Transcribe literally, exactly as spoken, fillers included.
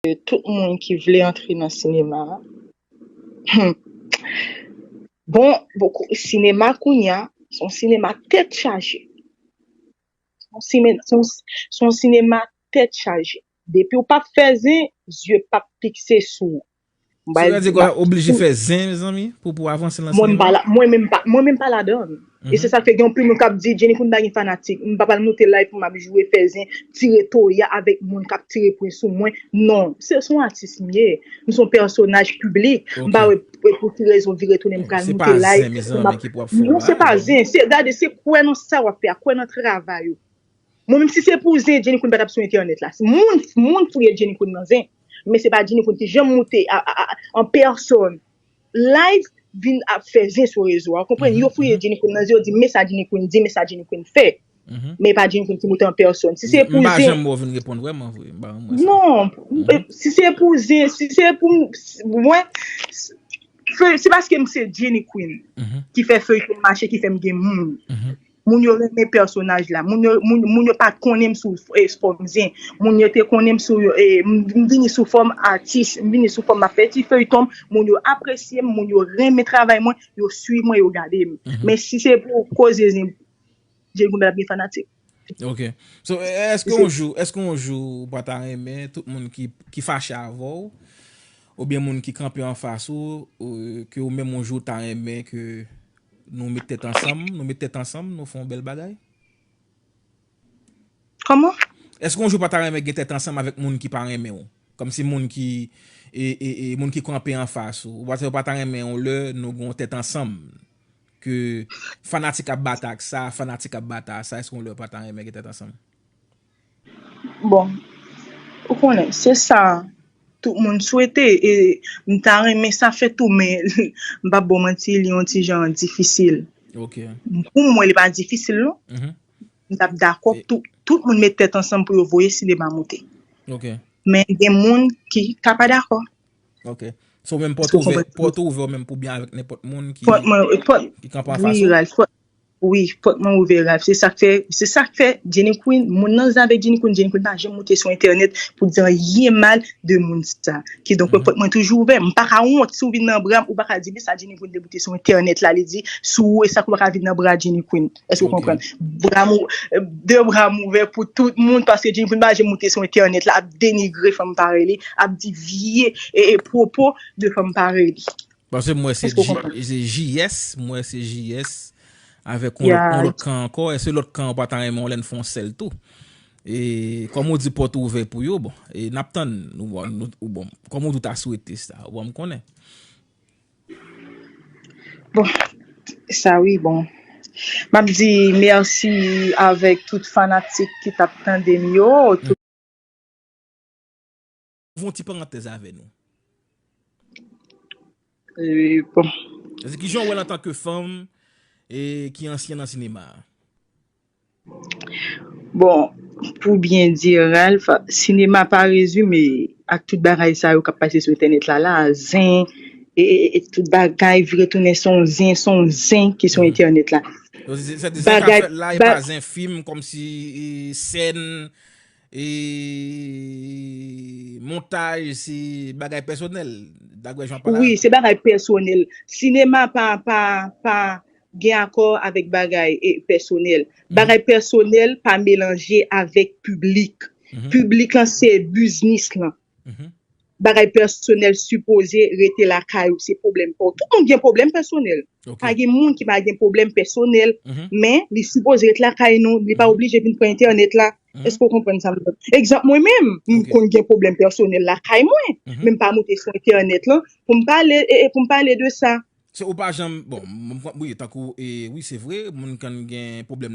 Tout moun ki vle antre nan sinema a. Hmm. Bon, bon, sinema kounye a, se yon sinema tèt chaje. Se yon sime- se yon- se yon sinema tèt chaje. Depi w p ap fè zen, zye p ap fikse sou ou. M Sa bay- vle di m kwa bay- oblije fè zen, mezanmi, pou pou avanse nan Mwen m sinema? pa la, mwen menm pa, mwen menm pa ladan. E se Mhm. sa k fè gen anpil moun k ap di Jenny Queen pa gen fanatik. M pa pral moute live pou m ap joure fè zen, tire toya avèk moun k ap tire pwen sou mwen. Non, se se yon atis m ye. M se yon pèsonaj piblik. M pa Ok. wè pou ki rezon vire tounen m pral Se moute pa live zen, pou m mezanmi, ap ki pou ap fè Non, la, se pa mezanmi. zen. Se gade, se kwè nan sa w ap fè a, kwè nan travay ou. Mwen menm si se pou zen, Jenny Queen pa t ap sou entènèt la. Moun moun fouye Jenny Queen nan zen. Men se pa Jenny Queen ki janm moute a, a, a, an pèsòn live vin ap fè zen sou rezo a. Ou konprann? Mhm, Yo fouye mhm. Jenny Queen nan zen, yo di men sa Jenny Queen di, men sa Jenny Queen fè. Mhm. Men e pa Jenny Queen ki moute an pèsòn. Si se M pou pa zen janm wè w vin reponn vrèman vre. M pa janm wè sa. Non, Mhm. eh, si se pou zen, si se pou m- mwen, se se paske m se Jenny Queen Mhm. ki fè feyton mache, ki fè m gen moun. Mhm. Moun yo renmen pèsonaj la. Moun yo, moun, moun yo pa t konnen m sou eh, fòm zen. Moun yo te konnen m sou eh, m m vini sou fòm atis, m vini sou fòm m ap fè ti feyton, moun yo apresye m, moun yo renmen travay mwen, yo swiv mwen, yo gade m. Mhm. Men si se pou koze zen, Jenny Queen pa t ap gen fanatik. Ok. So, èske Se yon jou, èske yon jou ou pa ta renmen tout moun ki, ki fache avè w, oubyen moun ki kanpe anfas ou, ou, ke ou menm yon jou ta renmen ke nou met tèt ansanm, nou met tèt ansanm, nou fè yon bèl bagay? Kòman? Èske yon jou ou pa ta renmen gen tèt ansanm avèk moun ki pa renmen w? Kòmsi moun ki, e, e, e, moun ki kanpe anfas ou. Ou pa, ou pa ta renmen yon lè nou gen yon tèt ansanm? Ke fanatik ap batay ak sa, fanatik ap batay ak sa, èske yon lè ou pa ta renmen gen tèt ansanm? Bon, ou konnen, se sa tout moun swete, e m ta renmen sa fèt tou, men m p ap ba w manti, li yon ti jan difisil. Ok. Pou mwen, li pa difisil, non. Mhm. M t ap dakò E pou tout, tout moun met tèt ansanm pou yo voye sinema moute. Ok. Men gen moun ki ka pa dakò. Ok. So, menm pòt Èske w ouvè, konprann? Pòt ou ouvè ou menm pou byen avèk nenpòt moun ki, Pòt mwen, pòt, ki kanpe anfas wi, ou? Ralph, pòt, wi, pòt mwen ouvè, Ralph. Se sa k fè, se sa k fè Jenny Queen, moun nan zen avèk Jenny Queen, Jenny Queen pa janm moute sou entènèt pou di anyen mal de moun sa. Kidonk, Mhm. pòt mwen toujou ouvè. M pa ka wont si w vin nan bra m, ou pa ka di, men sa Jenny Queen te moute sou entènèt la, li di sou ou, e sa k ou pa ka vin nan bra Jenny Queen. Èske w Ok. konprann? Bra m ou-, de bra m ouvè pou tout moun, paske Jenny Queen pa janm moute sou entènèt la, ap denigre fanm parèy li, ap di vye e, e pwopo de fanm parèy li. Paske m wè se Èske w J-, konprann? se J S, m wè se J S avèk yon lòt, Ya. yon lòt kan ankò, èske lòt kan an pa ta renmen yon lè n fè yon sèl tou? E kòm ou di pòt ouvè pou yo, bon, e n ap tann, nou, nou, ou bon, kòm ou di w ta swete sa, ou ban m konnen. Bon, sa wi, bon. M ap di mèsi avèk tout fanatik ki t ap tande m yo. Tout Fè yon ti parantèz avè nou. E, bon. Èske kijan w wè l antanke fanm e ki ansyen nan sinema a? Bon, pou byen di, Ralph, sinema pa rezime ak tout bagay sa yo k ap pase sou entènèt la, la, zen, e, e, e tout bagay vire tounen se yon zen, se yon zen ki sou Mhm. entènèt la. Donk, se, se, se sa k ap Bagay, fèt la, e ba- pa zen fim, kòmsi, e, sèn, e, montaj, se bagay pèsonèl, daprè jan w pale a. Wi, se bagay pèsonèl. Sinema pa, pa, pa gen akò avèk bagay, e, pèsonèl. Mhm. Bagay pèsonèl pa melanje avèk piblik. Mhm. Piblik lan se biznis lan. Mhm. Bagay pèsonèl sipoze rete lakay ou, se pwoblèm pa w. Tout moun gen pwoblèm pèsonèl. Ok. Pa gen moun ki pa gen pwoblèm pèsonèl, Mhm. men li sipoze ret lakay nou, li pa Mhm. oblije vin pran entènèt la. Mhm. Èske w konprann sa m di? Egzanp, mwen menm, m Ok. konn gen pwoblèm pèsonèl lakay mwen, Mhm. men m pa moute sou entènèt lan pou m pale, e, e pou m pale de sa. Se ou pa janm, bon, m, m, wi, tankou, e, wi, se vre, moun konn gen pwoblèm